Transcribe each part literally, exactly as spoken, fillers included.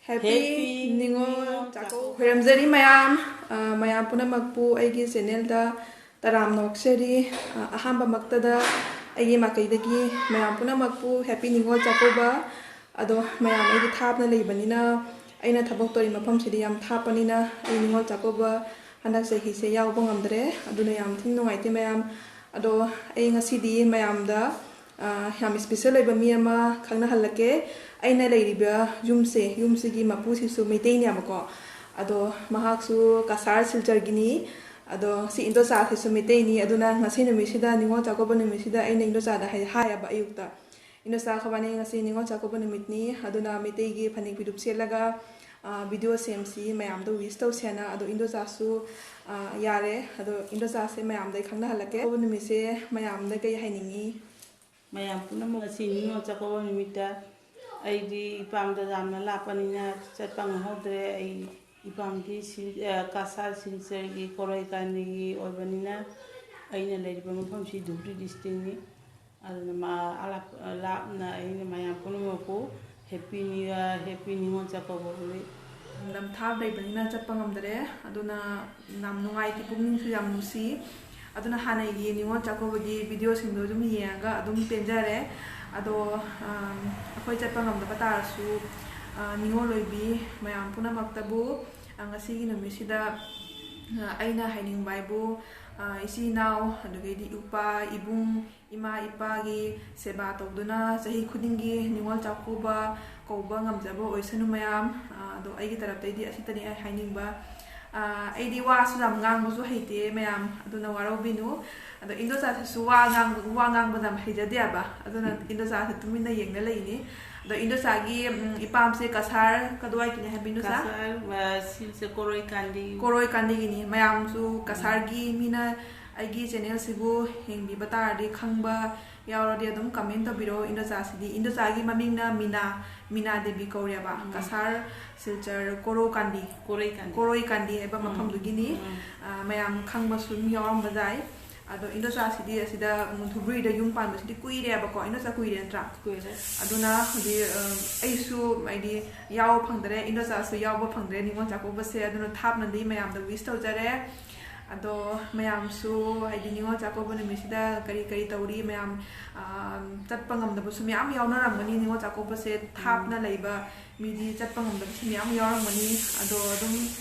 Happy Ningol Chakkouba. ꯈꯣꯏꯔꯝꯖꯔꯤ ꯃꯌꯥꯝ꯫ ꯑ, ꯃꯌꯥꯝ ꯄꯨꯝꯅꯃꯛꯄꯨ ꯑꯩꯒꯤ ꯆꯦꯅꯦꯜꯗ ꯇꯔꯥꯝꯅ ꯑꯣꯛꯆꯔꯤ꯫ ꯑ, ꯑꯍꯥꯟꯕꯃꯛꯇꯗ ꯑꯩꯒꯤ ꯃꯥꯏꯀꯩꯗꯒꯤ ꯃꯌꯥꯝ ꯄꯨꯝꯅꯃꯛꯄꯨ Happy ꯅꯤꯉꯣꯜ ꯆꯥꯛꯀꯧꯕ꯫ ꯑꯗꯣ ꯃꯌꯥꯝ ꯑꯩꯗꯤ ꯊꯥꯞꯅ ꯂꯩꯕꯅꯤꯅ, ꯑꯩꯅ ꯊꯕꯛ ꯇꯧꯔꯤ ꯃꯐꯝꯁꯤꯗꯤ ꯌꯥꯝ ꯊꯥꯞꯄꯅꯤꯅ, ꯑꯩ ꯅꯤꯉꯣꯜ ꯆꯥꯛꯀꯧꯕ ꯍꯟꯗꯛ ꯆꯍꯤꯁꯦ ꯌꯥꯎꯕ ꯉꯝꯗ꯭ꯔꯦ꯫ ꯑꯗꯨꯅ ꯌꯥꯝ ꯊꯤꯅ ꯅꯨꯡꯉꯥꯏꯇꯦ ꯃꯌꯥꯝ꯫ ꯑꯗꯣ ꯑꯩ ꯉꯁꯤꯗꯤ ꯃꯌꯥꯝꯗ, ꯑ, ꯌꯥꯝ ꯏꯁꯄꯤꯁꯦꯜ ꯑꯣꯏꯕ ꯃꯤ ꯑꯃ ꯈꯪꯅꯍꯜꯂꯛꯀꯦ꯫ ꯑꯩꯅ ꯂꯩꯔꯤꯕ ꯌꯨꯝꯁꯦ, ꯌꯨꯝꯁꯤꯒꯤ ꯃꯄꯨꯁꯤꯁꯨ ꯃꯩꯇꯩꯅꯦꯕꯀꯣ꯫ ꯑꯗꯣ ꯃꯍꯥꯛꯁꯨ ꯀꯁꯥꯔ ꯁꯤꯜꯆꯔꯒꯤꯅꯤ꯫ ꯑꯗꯣ ꯁꯤ ꯏꯟꯗꯣꯆꯥꯁꯤꯁꯨ ꯃꯩꯇꯩꯅꯤ꯫ ꯑꯗꯨꯅ ꯉꯁꯤ ꯅꯨꯃꯤꯠꯁꯤꯗ, ꯅꯤꯉꯣꯜ ꯆꯥꯛꯀꯧꯕ ꯅꯨꯃꯤꯠꯁꯤꯗ, ꯑꯩꯅ ꯏꯟꯗꯣꯆꯥꯗ ꯍꯥꯏ-, ꯍꯥꯏꯌꯦꯕ ꯑꯌꯨꯛꯇ, "ꯏꯟꯗꯣꯆꯥ, ꯑꯩꯈꯣꯏꯕꯥꯅꯤ ꯉꯁꯤ ꯅꯤꯉꯣꯜ ꯆꯥꯛꯀꯧꯕ ꯅꯨꯃꯤꯠꯅꯤ, ꯑꯗꯨꯅ ꯃꯩꯇꯩꯒꯤ ꯐꯅꯦꯛ ꯐꯤꯗꯨꯞ ꯁꯦꯠꯂꯒ, ꯑ, ꯚꯤꯗꯤꯑꯣ ꯁꯦꯝꯁꯤ, ꯃꯌꯥꯝꯗꯣ ꯋꯤꯁ ꯇꯧꯁꯦꯅ"꯫ ꯑꯗꯣ ꯏꯟꯗꯣꯆꯥꯁꯨ, ꯑ, ꯌꯥꯔꯦ꯫ ꯑꯗꯣ ꯏꯟꯗꯣꯆꯥꯁꯦ ꯃꯌꯥꯝꯗ ꯑꯩ ꯈꯪꯅꯍꯜꯂꯛꯀꯦ꯫ ꯆꯥꯛꯀꯧꯕ ꯅꯨꯃꯤꯠꯁꯦ ꯃꯌꯥꯝꯗ ꯀꯩ ꯍꯥꯏꯅꯤꯡꯉꯤ? ꯃꯌꯥꯝ ꯄꯨꯝꯅꯃꯛ, ꯉꯁꯤ ꯅꯤꯉꯣꯜ ꯆꯥꯛꯀꯧꯕ ꯅꯨꯃꯤꯠꯇ ꯑꯩꯗꯤ ꯏꯄꯥꯝꯗ ꯌꯥꯝꯅ ꯂꯥꯞꯄꯅꯤꯅ ꯆꯠꯄ ꯉꯝꯍꯧꯗ꯭ꯔꯦ꯫ ꯑꯩ ꯏꯄꯥꯝꯗꯤ ꯁꯤꯜ-, ꯑ, ꯀꯁꯥꯔ ꯁꯤꯜꯆꯔꯒꯤ ꯀꯣꯔꯣꯏ ꯀꯥꯟꯗꯤꯒꯤ ꯑꯣꯏꯕꯅꯤꯅ, ꯑꯩꯅ ꯂꯩꯔꯤꯕ ꯃꯐꯝꯁꯤ ꯙꯨꯕ꯭ꯔꯤ ꯗꯤꯁꯇ꯭ꯔꯤꯛꯅꯤ꯫ ꯑꯗꯨꯅ ꯃꯥ-, ꯑꯂꯥꯞ-, ꯂꯥꯞꯅ ꯑꯩꯅ ꯃꯌꯥꯝ ꯄꯨꯝꯅꯃꯛꯄꯨ Happy New Year, Happy Ningol Chakkouba ꯎꯔꯤ꯫ ꯂꯝ ꯊꯥꯞ ꯂꯩꯕꯅꯤꯅ ꯆꯠꯄ ꯉꯝꯗꯔꯦ꯫ ꯑꯗꯨꯅ ꯌꯥꯝ ꯅꯨꯡꯉꯥꯏꯇꯦ, ꯄꯨꯛꯅꯤꯡꯁꯨ ꯌꯥꯝ ꯅꯨꯡꯁꯤ꯫ ꯑꯗꯨꯅ ꯍꯥꯟꯅꯒꯤ ꯅꯤꯉꯣꯜ ꯆꯥꯛꯀꯧꯕꯒꯤ ꯚꯤꯗꯤꯑꯣꯁꯤꯡꯗꯣ ꯑꯗꯨꯝ ꯌꯦꯡꯉꯒ ꯑꯗꯨꯝ ꯄꯦꯟꯖꯔꯦ꯫ ꯑꯗꯣ, ꯑꯝ, ꯑꯩꯈꯣꯏ ꯆꯠꯄ ꯉꯝꯗꯕ ꯇꯥꯔꯁꯨ, ꯑ, ꯅꯤꯉꯣꯜ ꯑꯣꯏꯕꯤ ꯃꯌꯥꯝ ꯄꯨꯝꯅꯃꯛꯇꯕꯨ, ꯑ, ꯉꯁꯤꯒꯤ ꯅꯨꯃꯤꯠꯁꯤꯗ, ꯑ, ꯑꯩꯅ ꯍꯥꯏꯅꯤꯡꯕ ꯍꯥꯏꯕꯨ, ꯑ, ꯏꯆꯤꯜ ꯏꯅꯥꯎ, ꯑꯗꯨꯗꯒꯤꯗꯤ ꯏꯄꯥ, ꯏꯕꯨꯡ, ꯏꯃꯥ ꯏꯄꯥꯒꯤ ꯁꯦꯕꯥ ꯇꯧꯗꯨꯅ ꯆꯍꯤ ꯈꯨꯗꯤꯡꯒꯤ ꯅꯤꯉꯣꯜ ꯆꯥꯛꯀꯧꯕ ꯀꯧꯕ ꯉꯝꯖꯕ ꯑꯣꯏꯁꯅꯨ ꯃꯌꯥꯝ꯫ ꯑ, ꯑꯗꯣ ꯑꯩꯒꯤ ꯇꯔꯞꯇꯩꯗꯤ ꯑꯁꯤꯇꯅꯤ ꯑꯩ ꯍꯥꯏꯅꯤꯡꯕ꯫ ꯑ, ꯑꯩꯗꯤ ꯋꯥꯁꯨ ꯌꯥꯝ ꯉꯥꯡꯕꯁꯨ ꯍꯩꯇꯦ ꯃꯌꯥꯝ, ꯑꯗꯨꯅ ꯋꯥꯔꯧꯕꯤꯅꯨ꯫ ꯑꯗꯣ ꯏꯟꯗꯣꯆꯥꯁꯤꯁꯨ ꯋꯥ ꯉꯥꯡꯕ, ꯋꯥ ꯉꯥꯡꯕꯗ ꯌꯥꯝ ꯍꯩꯖꯗꯦ ꯍꯥꯏꯕ, ꯑꯗꯨꯅ ꯏꯟꯗꯣꯆꯥꯁꯦ ꯇꯨꯃꯤꯟꯅ ꯌꯦꯡꯅ ꯂꯩꯅꯤ꯫ ꯑꯗꯣ ꯏꯟꯗꯣꯆꯥꯒꯤ, ꯎꯝ, ꯏꯄꯥꯝꯁꯦ ꯀꯁꯥꯔ ꯀꯗꯨꯋꯥꯏꯒꯤꯅꯤ ꯍꯥꯏꯕ ꯏꯟꯗꯣꯆꯥ? ꯀꯁꯥꯔ, ꯑ, ꯁꯤꯜꯆꯔ ꯀꯣꯔꯣꯏ ꯀꯥꯟꯗꯤ꯫ ꯀꯣꯔꯣꯏ ꯀꯥꯟꯗꯤꯒꯤꯅꯤ꯫ ꯃꯌꯥꯝꯁꯨ ꯀꯁꯥꯔꯒꯤ ꯃꯤꯅ ꯑꯩꯒꯤ ꯆꯦꯅꯦꯜꯁꯤꯕꯨ ꯌꯦꯡꯕꯤꯕ ꯇꯥꯔꯗꯤ, ꯈꯪꯕ ꯌꯥꯎꯔꯗꯤ ꯑꯗꯨꯝ ꯀꯃꯦꯟ ꯇꯧꯕꯤꯔꯛꯑꯣ꯫ ꯏꯟꯗꯣꯆꯥꯁꯤꯗꯤ, ꯏꯟꯗꯣꯆꯥꯒꯤ ꯃꯃꯤꯡꯅ ꯃꯤꯅꯥ, ꯃꯤꯅꯥ ꯗꯦꯕꯤ ꯀꯧꯔꯦꯕ꯫ ꯎꯝ꯫ ꯀꯁꯥꯔ ꯁꯤꯜꯆꯔ ꯀꯣꯔꯣ ꯀꯥꯟꯗꯤ, ꯀꯣꯔꯣꯏ ꯀꯥꯟꯗꯤ꯫ ꯀꯣꯔꯣꯏ ꯀꯥꯟꯗꯤ ꯍꯥꯏꯕ ꯎꯝ꯫ ꯃꯐꯝꯗꯨꯒꯤꯅꯤ꯫ ꯎꯝ꯫ ꯑ, ꯃꯌꯥꯝ ꯈꯪꯕꯁꯨ ꯑꯗꯨꯝ ꯌꯥꯎꯔꯝꯕ ꯌꯥꯏ꯫ ꯑꯗꯣ ꯏꯟꯗꯣꯆꯥꯁꯤꯗꯤ ꯑꯁꯤꯗ, ꯎꯝ, ꯙꯨꯕ꯭ꯔꯤꯗ ꯌꯨꯝ ꯄꯥꯟꯕꯁꯤꯗꯤ ꯀꯨꯏꯔꯦꯕꯀꯣ꯫ ꯏꯟꯗꯣꯆꯥ ꯀꯨꯏꯔꯦ ꯅꯠꯇ꯭ꯔꯥ? ꯀꯨꯏꯔꯦ꯫ ꯑꯗꯨꯅ ꯍꯧꯖꯤꯛ, ꯎꯝ, ꯑꯩꯁꯨ ꯍꯥꯏꯗꯤ ꯌꯥꯎꯕ ꯐꯪꯗ꯭ꯔꯦ, ꯏꯟꯗꯣꯆꯥꯁꯨ ꯌꯥꯎꯕ ꯐꯪꯗ꯭ꯔꯦ ꯅꯤꯉꯣꯜ ꯆꯥꯛꯀꯧꯕꯁꯦ꯫ ꯑꯗꯨꯅ ꯊꯥꯞꯅꯗꯤ ꯃꯌꯥꯝꯗ wish ꯇꯧꯖꯔꯦ꯫ ꯑꯗꯣ ꯃꯌꯥꯝꯁꯨ ꯍꯥꯏꯗꯤ ꯅꯤꯉꯣꯜ ꯆꯥꯛꯀꯧꯕ ꯅꯨꯃꯤꯠꯁꯤꯗ ꯀꯔꯤ ꯀꯔꯤ ꯇꯧꯔꯤ, ꯃꯌꯥꯝ, ꯑ, ꯆꯠꯄ ꯉꯝꯗꯕꯁꯨ ꯃꯌꯥꯝ ꯌꯥꯎꯅꯔꯝꯒꯅꯤ꯫ ꯅꯤꯉꯣꯜ ꯆꯥꯛꯀꯧꯕꯁꯦ ꯊꯥꯞꯅ ꯂꯩꯕ ꯃꯤꯗꯤ ꯆꯠꯄ ꯉꯝꯗꯕꯁꯨ ꯃꯌꯥꯝ ꯌꯥꯎꯔꯝꯒꯅꯤ꯫ ꯑꯗꯣ ꯑꯗꯨꯝ,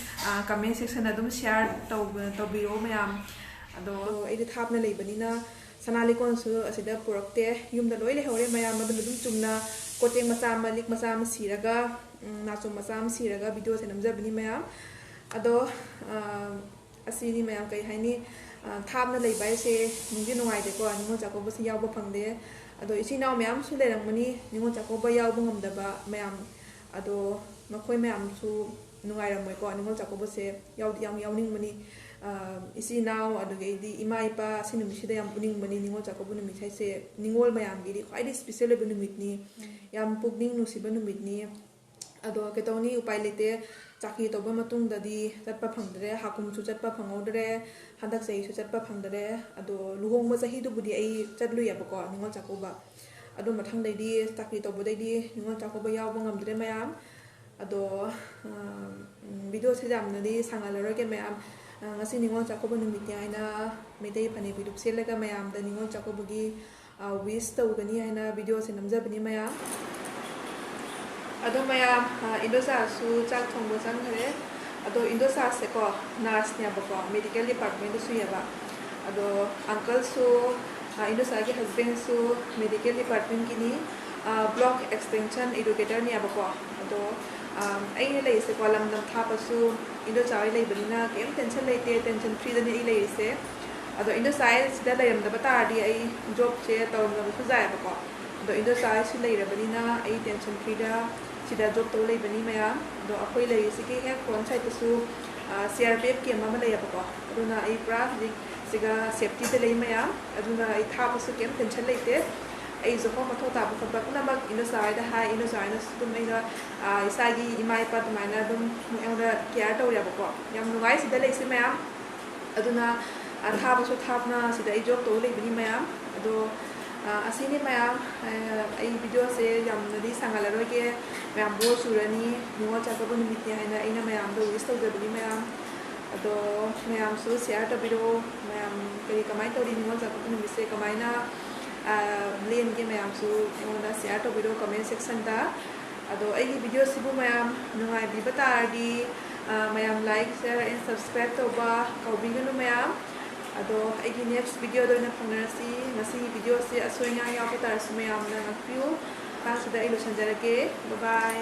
ꯑ, comment section ꯑꯗꯨꯝ share ꯇꯧꯕ-, ꯇꯧꯕꯤꯔꯛꯑꯣ ꯃꯌꯥꯝ꯫ ꯑꯗꯣ ꯑꯩꯗꯤ ꯊꯥꯞꯅ ꯂꯩꯕꯅꯤꯅ ꯁꯅꯥ ꯂꯤꯛꯀꯣꯟꯁꯨ ꯑꯁꯤꯗ ꯄꯨꯔꯛꯇꯦ, ꯌꯨꯝꯗ ꯂꯣꯏ ꯂꯩꯍꯧꯔꯦ ꯃꯌꯥꯝ꯫ ꯑꯗꯨꯅ ꯑꯗꯨꯝ ꯆꯨꯝꯅ ꯀꯣꯇꯦꯛ ꯃꯆꯥ ꯑꯃ, ꯂꯤꯛ ꯃꯆꯥ ꯑꯃ ꯁꯤꯔꯒ, ꯎꯝ, ꯅꯥꯆꯣꯝ ꯃꯆꯥ ꯑꯃ ꯁꯤꯔꯒ videoꯁꯦ ꯅꯝꯖꯕꯅꯤ ꯃꯌꯥꯝ꯫ ꯑꯗꯣ, ꯑ, ꯑꯁꯤꯅꯤ ꯃꯌꯥꯝ, ꯀꯩ ꯍꯥꯏꯅꯤ, ꯑ, ꯊꯥꯞꯅ ꯂꯩꯕ ꯍꯥꯏꯁꯦ ꯅꯨꯡꯗꯤ ꯅꯨꯡꯉꯥꯏꯇꯦꯀꯣ, ꯅꯤꯉꯣꯜ ꯆꯥꯛꯀꯧꯕꯁꯤ ꯌꯥꯎꯕ ꯐꯪꯗꯦ꯫ ꯑꯗꯣ ꯏꯆꯤꯟ ꯏꯅꯥꯎ ꯃꯌꯥꯝꯁꯨ ꯂꯩꯔꯝꯒꯅꯤ ꯅꯤꯉꯣꯜ ꯆꯥꯛꯀꯧꯕ ꯌꯥꯎꯕ ꯉꯝꯗꯕ ꯃꯌꯥꯝ꯫ ꯑꯗꯣ ꯃꯈꯣꯏ ꯃꯌꯥꯝꯁꯨ ꯅꯨꯡꯉꯥꯏꯔꯝꯃꯣꯏꯀꯣ, ꯅꯤꯉꯣꯜ ꯆꯥꯛꯀꯧꯕꯁꯦ ꯌꯥꯎꯗꯤ ꯌꯥꯝ ꯌꯥꯎꯅꯤꯡꯕꯅꯤ꯫ ꯑ, ꯏꯆꯤꯟ ꯏꯅꯥꯎ, ꯑꯗꯨꯗꯒꯤꯗꯤ ꯏꯃꯥ ꯏꯄꯥ, ꯁꯤ ꯅꯨꯃꯤꯠꯁꯤꯗ ꯌꯥꯝ ꯎꯅꯤꯡꯕꯅꯤ꯫ ꯅꯤꯉꯣꯜ ꯆꯥꯛꯀꯧꯕ ꯅꯨꯃꯤꯠ ꯍꯥꯏꯁꯦ ꯅꯤꯉꯣꯜ ꯃꯌꯥꯝꯒꯤꯗꯤ ꯈ꯭ꯋꯥꯏꯗꯒꯤ special ꯑꯣꯏꯕ ꯅꯨꯃꯤꯠꯅꯤ, ꯌꯥꯝ ꯄꯨꯛꯅꯤꯡ ꯅꯨꯡꯁꯤꯕ ꯅꯨꯃꯤꯠꯅꯤ꯫ ꯑꯗꯣ ꯀꯩꯗꯧꯅꯤ, ꯎꯄꯥꯏ ꯂꯩꯇꯦ꯫ ꯆꯥꯛꯀꯤ ꯇꯧꯕ ꯃꯇꯨꯡꯗꯗꯤ ꯆꯠꯄ ꯐꯪꯗ꯭ꯔꯦ, ꯍꯥꯀꯨꯝꯁꯨ ꯆꯠꯄ ꯐꯪꯍꯧꯗ꯭ꯔꯦ, ꯍꯟꯗꯛ ꯆꯍꯤꯁꯨ ꯆꯠꯄ ꯐꯪꯗ꯭ꯔꯦ꯫ ꯑꯗꯣ ꯂꯨꯍꯣꯡꯕ ꯆꯍꯤꯗꯨꯕꯨꯗꯤ ꯑꯩ ꯆꯠꯂꯨꯏꯌꯦꯕꯀꯣ, ꯅꯤꯉꯣꯜ ꯆꯥꯛꯀꯧꯕ꯫ ꯑꯗꯣ ꯃꯊꯪꯗꯩꯗꯤ ꯆꯥꯛꯀꯤ ꯇꯧꯕꯗꯩꯗꯤ ꯅꯤꯉꯣꯜ ꯆꯥꯛꯀꯧꯕ ꯌꯥꯎꯕ ꯉꯝꯗ꯭ꯔꯦ ꯃꯌꯥꯝ꯫ ꯑꯗꯣ, ꯎꯝ, videoꯁꯦ ꯌꯥꯝꯅꯗꯤ ꯁꯥꯡꯍꯜꯂꯔꯣꯏꯒꯦ ꯃꯌꯥꯝ꯫ ꯑ, ꯉꯁꯤ ꯅꯤꯉꯣꯜ ꯆꯥꯛꯀꯧꯕ ꯅꯨꯃꯤꯠꯅꯤ ꯍꯥꯏꯅ ꯃꯩꯇꯩ ꯐꯅꯦꯛ ꯐꯤꯗꯨꯛ ꯁꯦꯠꯂꯒ ꯃꯌꯥꯝꯗ ꯅꯤꯉꯣꯜ ꯆꯥꯛꯀꯧꯕꯒꯤ, ꯑ, wish ꯇꯧꯒꯅꯤ ꯍꯥꯏꯅ videoꯁꯦ ꯅꯝꯖꯕꯅꯤ ꯃꯌꯥꯝ꯫ ꯑꯗꯣ ꯃꯌꯥꯝ, ꯑ, ꯏꯟꯗꯣꯆꯥꯁꯨ ꯆꯥꯛ ꯊꯣꯡꯕ ꯆꯪꯈ꯭ꯔꯦ꯫ ꯑꯗꯣ ꯏꯟꯗꯣꯆꯥꯁꯦꯀꯣ, nurseꯅꯦꯕꯀꯣ, medical departmentꯇ ꯁꯨꯏꯌꯦꯕ꯫ ꯑꯗꯣ uncleꯁꯨ, ꯑ, ꯏꯟꯗꯣꯆꯥꯒꯤ husbandꯁꯨ medical departmentꯀꯤꯅꯤ, ꯑ, block extension educatorꯅꯦꯕꯀꯣ꯫ ꯑꯗꯣ, ꯑ, ꯑꯩꯅ ꯂꯩꯔꯤꯁꯦꯀꯣ, ꯂꯝꯗꯝ ꯊꯥꯞꯄꯁꯨ ꯏꯟꯗꯣꯆꯥ ꯍꯣꯏ ꯂꯩꯕꯅꯤꯅ ꯀꯩꯝ tension ꯂꯩꯇꯦ, tension freeꯗꯅꯤ ꯑꯩ ꯂꯩꯔꯤꯁꯦ꯫ ꯑꯗꯣ ꯏꯟꯗꯣꯆꯥ ꯍꯣꯏ ꯁꯤꯗ ꯂꯩꯔꯝꯗꯕ ꯇꯥꯔꯗꯤ ꯑꯩ jobꯁꯦ ꯇꯧꯔꯝꯗꯕꯁꯨ ꯌꯥꯏꯌꯦꯕꯀꯣ꯫ ꯑꯗꯣ ꯏꯟꯗꯣꯆꯥ ꯍꯣꯏꯁꯨ ꯂꯩꯔꯕꯅꯤꯅ ꯑꯩ tension freeꯗ ꯁꯤꯗ job ꯇꯧ ꯂꯩꯕꯅꯤ ꯃꯌꯥꯝ꯫ ꯑꯗꯣ ꯑꯩꯈꯣꯏ ꯂꯩꯔꯤꯁꯤꯒꯤ ꯍꯦꯛ front sideꯇꯁꯨ, ꯑ, CRPF camp ꯑꯃ ꯂꯩꯌꯦꯕꯀꯣ꯫ ꯑꯗꯨꯅ ꯑꯩ ꯄꯨꯔꯥ ꯍꯧꯖꯤꯛ ꯁꯤꯒ safetyꯗ ꯂꯩ ꯃꯌꯥꯝ꯫ ꯑꯗꯨꯅ ꯑꯩ ꯊꯥꯕꯁꯨ ꯀꯩꯝ tension ꯂꯩꯇꯦ꯫ ꯑꯩ ꯖꯣꯕ ꯃꯊꯧ ꯇꯥꯕ ꯈꯣꯠꯄ ꯄꯨꯝꯅꯃꯛ ꯏꯟꯗꯣꯆꯥ ꯍꯣꯏꯗ ꯍꯥꯏ, ꯏꯟꯗꯣꯆꯥ ꯍꯣꯏꯅꯁꯨ ꯑꯗꯨꯝ ꯑꯩꯅ, ꯑ, ꯏꯁꯥꯒꯤ ꯏꯃꯥ ꯏꯄꯥ ꯑꯗꯨꯃꯥꯏꯅ ꯑꯗꯨꯝ ꯑꯩꯉꯣꯟꯗ care ꯇꯧꯔꯦꯕꯀꯣ꯫ ꯌꯥꯝ ꯅꯨꯡꯉꯥꯏ ꯁꯤꯗ ꯂꯩꯁꯦ ꯃꯌꯥꯝ꯫ ꯑꯗꯨꯅ ꯑꯊꯥꯕꯁꯨ ꯊꯥꯞꯅ ꯁꯤꯗ ꯑꯩ ꯖꯣꯕ ꯇꯧ ꯂꯩꯕꯅꯤ ꯃꯌꯥꯝ꯫ ꯑꯗꯣ ꯑ, ꯑꯁꯤꯅꯤ ꯃꯌꯥꯝ꯫ ꯑ, ꯑꯩ ꯚꯤꯗꯤꯑꯣꯁꯦ ꯌꯥꯝꯅꯗꯤ ꯁꯥꯡꯍꯜꯂꯔꯣꯏꯒꯦ꯫ ꯃꯌꯥꯝ ꯕꯣꯔ ꯆꯨꯔꯅꯤ꯫ ꯅꯤꯉꯣꯜ ꯆꯥꯛꯀꯧꯕ ꯅꯨꯃꯤꯠꯅꯤ ꯍꯥꯏꯅ ꯑꯩꯅ ꯃꯌꯥꯝꯗ ꯋꯤꯁ ꯇꯧꯖꯕꯅꯤ ꯃꯌꯥꯝ꯫ ꯑꯗꯣ ꯃꯌꯥꯝꯁꯨ ꯁꯤꯌꯥꯔ ꯇꯧꯕꯤꯔꯛꯑꯣ꯫ ꯃꯌꯥꯝ ꯀꯔꯤ ꯀꯃꯥꯏꯅ ꯇꯧꯔꯤ? ꯅꯤꯉꯣꯜ ꯆꯥꯛꯀꯧꯕ ꯅꯨꯃꯤꯠꯁꯦ ꯀꯃꯥꯏꯅ ꯑ, ꯂꯦꯟꯒꯦ? ꯃꯌꯥꯝꯁꯨ ꯑꯩꯉꯣꯟꯗ ꯁꯤꯌꯥꯔ ꯇꯧꯕꯤꯔꯛꯑꯣ ꯀꯃꯦꯟ ꯁꯦꯛꯁꯟꯗ꯫ ꯑꯗꯣ ꯑꯩꯒꯤ ꯚꯤꯗꯤꯑꯣꯁꯤꯕꯨ ꯃꯌꯥꯝ ꯅꯨꯡꯉꯥꯏꯕꯤꯕ ꯇꯥꯔꯗꯤ ꯑ, ꯃꯌꯥꯝ ꯂꯥꯏꯛ, ꯁꯤꯌꯥꯔ ꯑꯦꯟ ꯁꯕꯁꯀ꯭ꯔꯥꯏꯕ ꯇꯧꯕ ꯀꯥꯎꯕꯤꯒꯅꯨ ꯃꯌꯥꯝ꯫ ꯑꯗꯣ ꯑꯩꯒꯤ ꯅꯦꯛꯁ ꯚꯤꯗꯤꯑꯣꯗ ꯑꯣꯏꯅ ꯐꯪꯅꯔꯁꯤ꯫ ꯉꯁꯤꯒꯤ ꯚꯤꯗꯤꯑꯣꯁꯦ ꯑꯁꯣꯏ ꯑꯉꯥꯝ ꯌꯥꯎꯕ ꯇꯥꯔꯁꯨ ꯃꯌꯥꯝꯅ ꯉꯥꯛꯄꯤꯌꯨ꯫ ꯃꯇꯥꯡꯁꯤꯗ ꯑꯩ ꯂꯣꯏꯁꯤꯟꯖꯔꯒꯦ꯫ ꯕꯥꯏ ꯕꯥꯏ꯫